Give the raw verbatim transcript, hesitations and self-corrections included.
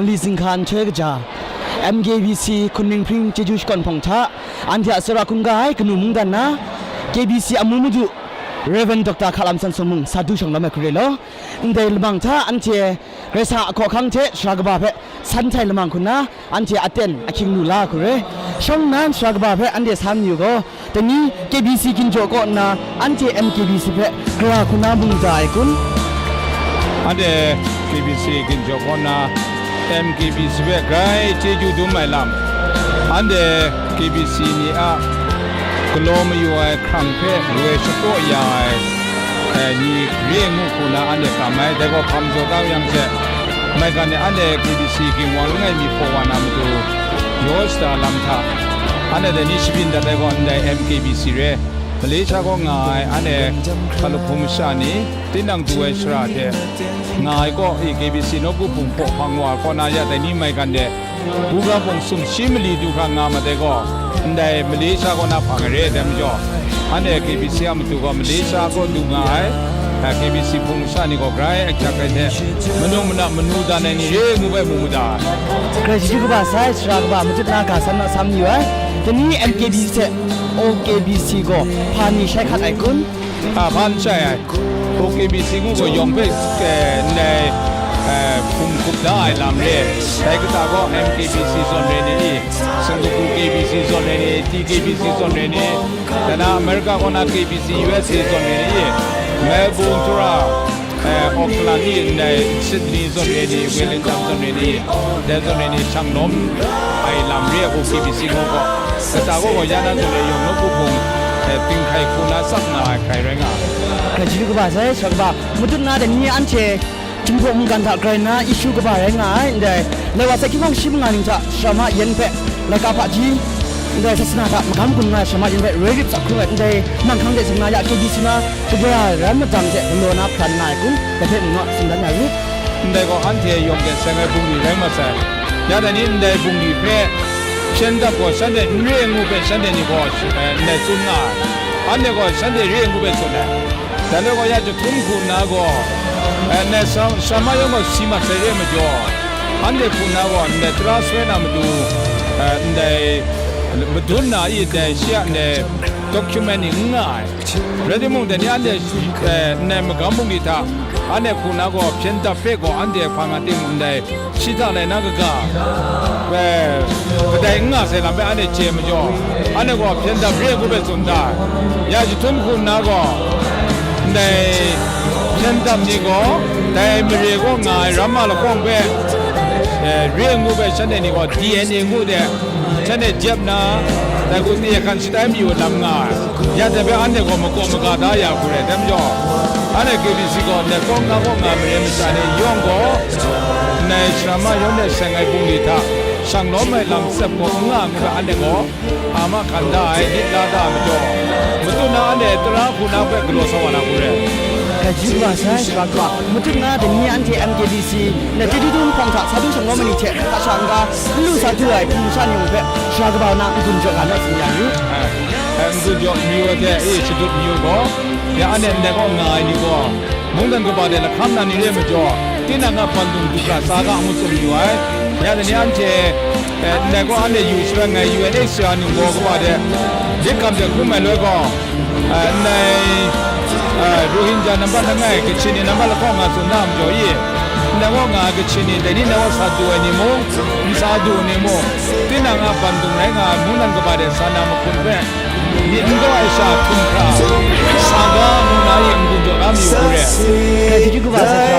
Li zinghka nhtoi kaja, M K B C Hkun Ning Hpring chyeju shakawn hpawng hta, anhte a tsawra hkungga ai kanu mungdan na, K B C amu madu, Rev. Doctor Hkalam San Sung mung sa du shang lawm ai hku re law, ndai lamang hta anhte Karai Kasang a hkawhkang hte sara kaba hpe san htai lamang hku nna, anhte aten ahkying lu la hku re. Shawng nnan sara kaba hpe anhte san yu gaw, dai ni K B C ginjaw kaw nna anhte M K B C hpe gara hku na mung da ai kun? Anhte K B C ginjaw kaw nna M K B C hpe grai chyeju dum ai lam, anhte K B C ni a galaw mayu ai hkrang hpe woi shapraw ya ai, eh, ni re ngu hku na anhte kam ai. Dai gaw hpa majaw da yang hte, maigan e anhte K B C ginwang langai mi hpaw wa na matu, yaw shada lam hta, anhte dai ni shabyin dat ai gaw ndai M K B C re, Malaysia kaw nga ai anhte hkalup hpung masha ni, tinang du ai shara hte nga ai kaw i K B C nawku hpung hpaw hpang wa kaw na ya dai ni maigan de, buga pawng sumshi mali du hkra nga mat ai gaw, ndai Malaysia kaw na hpang ai re ai majaw, anhte K B C a matu gaw Malaysia kaw du nga ai, eh, K B C hpung masha ni gaw grai ahkyak ai hte, manung mana manu dan ai ni re ngu bai mu mu da ai. Grai chyeju kaba sai, sara kaba matut na ga san naw sam yu ai. Dai ni M K B C hte O K B C gaw hpa ni shai hkat ai kun? A, hpa n shai ai. O K B C ngu gaw yawng hpe, eh, ndai, eh, hpung hkup da ai lam re. Dai kata gaw M K B C zawn re ni i, Singapore K B C zawn re ni, T K B C zawn re ni, dai na America kaw na K B C U S A zawn re ni i, Melbourne, Tura, eh, Auckland ni ndai Sydney zawn re ni, Wellington zawn re ni, dai zawn re ni shang lawm ai lam re O K B C ngu gaw. Kata gaw gaw ya na zawn re yawng nawku hpung, eh, ting hkai hku na tsap nga ai hkrai rai nga ai. Grai chyeju kaba sai, sara kaba matut na dai ni anhte Jinghpaw mungkan hta grai nna issue kaba rai nga ai, ndai lai wa sai hkying hpawng shi manga ning hta sara ma yan hpe laika hpaji, ndai sasana hta magam gun nga ai sara ma yan hpe roi rip tsap hkrung ai, ndai nang hkang de seng na ya K B C na shagya ran madang hte galaw na hparan nga ai kun, dai hpe mung naw tsun dan ya rit. Ndai gaw anhte yawng de seng ai bungli rai mat sai. Ya dai ni ndai bungli hpe hpyen dap gaw shanhte n re ngu hpe shanhte ni gaw, eh, ndai tsun nga ai. Anhte gaw shanhte re ngu hpe tsun ai. Dai le gaw ya jahtum hku nna gaw, eh, ndai sa-, sara ma yawng gaw si mat sai re ai majaw, anhte hku nna gaw ndai tara soi na matu, eh, ndai madun na i dai shi a ndai document ni n nga ai. Rai timung, dai ni anhte, eh, ndai magam bungli hta, anhte hku na gaw hpyen dap hpe gaw anhte hpa nga timung ndai shi hta lai na kaga, eh, kadai n nga sai lam hpe anhte chye majaw, anhte gaw hpyen dap re ngu hpe tsun da. Ya jahtum hku nna gaw, ndai hpyen dap ni gaw, dai mare kaw nga ai ramma lahkawng hpe, eh, re ngu hpe shanhte ni gaw D N A ngu de, shanhte jep na, dai hku tayahkan shatai mayu lam nga ai. Ya dai hpe anhte gaw makaw maga da ya hku rai, dai majaw, anhte K B C gaw ndai kawng na kaw nga mare masha ni yawng gaw, ndai sara ma yawng de seng ai bungli hta shang lawm ai lam tsep gaw n nga ngu hpe anhte gaw, a ma hkan da ai, myit la da ai majaw, matut na anhte tara hku na hpe galaw sa wa na hku rai. Grai chyeju kaba sai, sara kaba, matut na dai ni anhte M K B C, ndai chyeju dum hpawng hta sa du shang lawm ai ni hte hta sha n-ga, n lu sa du ai hpung sha ni mung hpe, sara kaba na n-gun jaw nga naw tsun ya rit. Ai, ai, n-gun jaw mayu ai hte, e, shadut mayu gaw, ya anhte ndai kaw nga ai ni gaw, mungdan kaba de lahkam na ni re ai majaw, tinang a bandung du hkra sa ga ngu tsun mayu ai. Ya dai ni anhte, eh, ndai gaw anhte yu sharan ai U N H C R ningbaw kaba de, lit kam de hkrum ai loi gaw, eh, ndai, eh, Rohingya nambat langai, Kachin ni nambat lahkawng nga tsun na a majaw i, ndai gaw nga ai Kachin ni, dai ni ndai gaw sa du ai ni mung, n sa du ai ni mung, tinang a bandung rai nga ai mungdan kaba de sa na mahkun hpe, myit n gaw ai sha htum hkra, sa ga ngu na i n-gun jaw na mayu hku re. Grai chyeju kaba sai,